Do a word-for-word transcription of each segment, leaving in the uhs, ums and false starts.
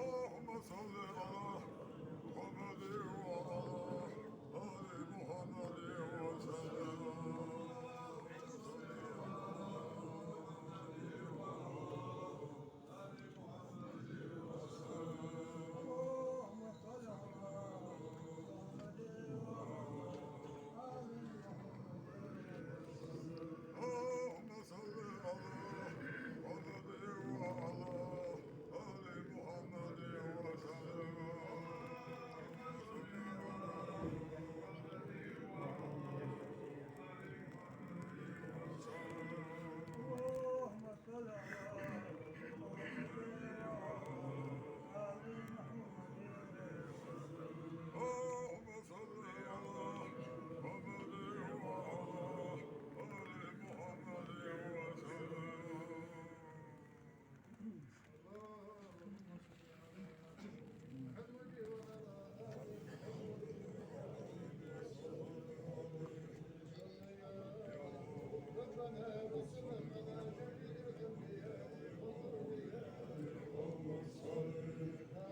اللهم صل على محمد وعلى آل محمد وسلم. اللهم صل على محمد وعلى آل محمد وسلم. اللهم صل على محمد وعلى آل محمد. اللهم صل على محمد وعلى آل محمد وسلم.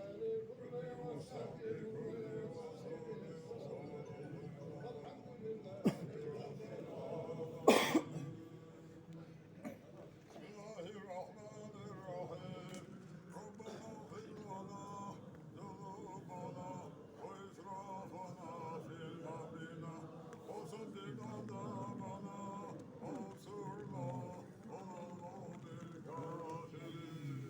بسم الله الرحمن الرحيم. ربنا اغفر لنا ذنوبنا وإسرافنا في أمرنا وثبت أقدامنا وانصرنا على القوم الكافرين.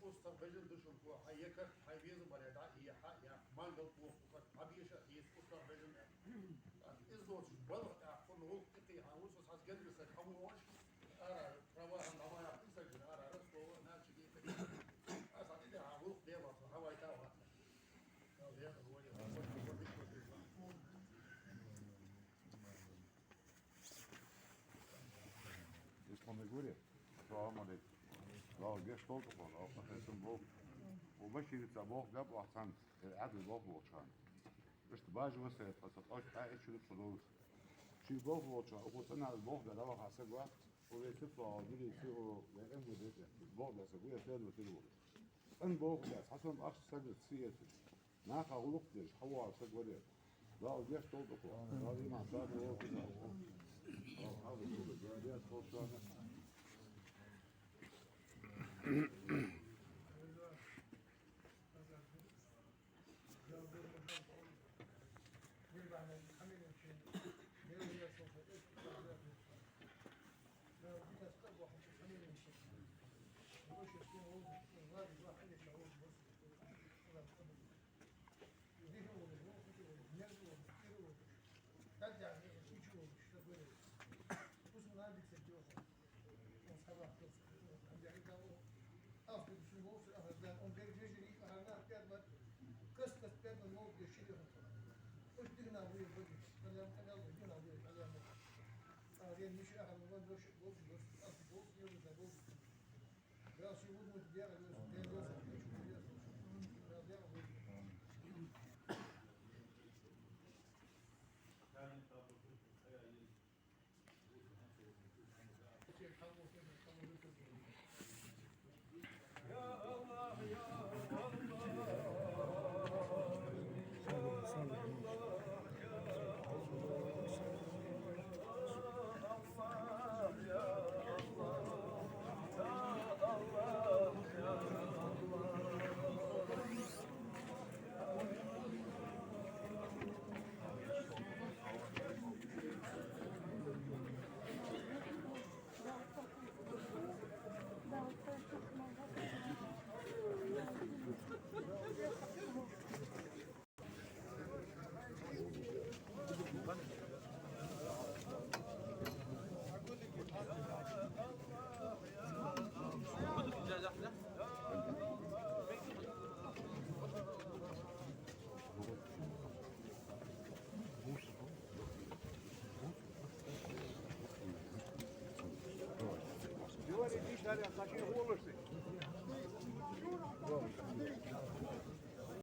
УстагӀа бежан душунко, хьа е карт, хьа веза бале дӀа, е хьа, е мангал тоху карт, хьа беша, е устагӀа бежан. Из доцуш балха тӀаккха гӀулакх тӀекхийхьа, вусус хьас гергасар хьавоагӀаш, ара, права хьан дӀа ма яхкин сагир, ара, Ростова, Начиге, Ма гуре, салам алейкум. Дала гешт долда тхона, Дала къахетам болба. Укх Баширица болх баьб оаха цхьана, э, Ӏаьдала болх болча хана. Иштта бажа васе, тха са тӀош Ӏаьдала чура тхо долаш. Ший болх болча хана, укхо цӀена болх баь дӀаваха саг вац, укхо вай тӀа тхо дилийца, укхо вай къаман гӀулакх тӀа болх баь саг ва, е следователь ва. ЦӀена болх баь, цхьа сом ахча сагаца ца эцаш. Наха гӀулакх деш, хьавоагӀа саг варе. Дала гешт долда тхо. Дала иман сагӀа лолда. Дала хьалха долда, Дала деза хилда.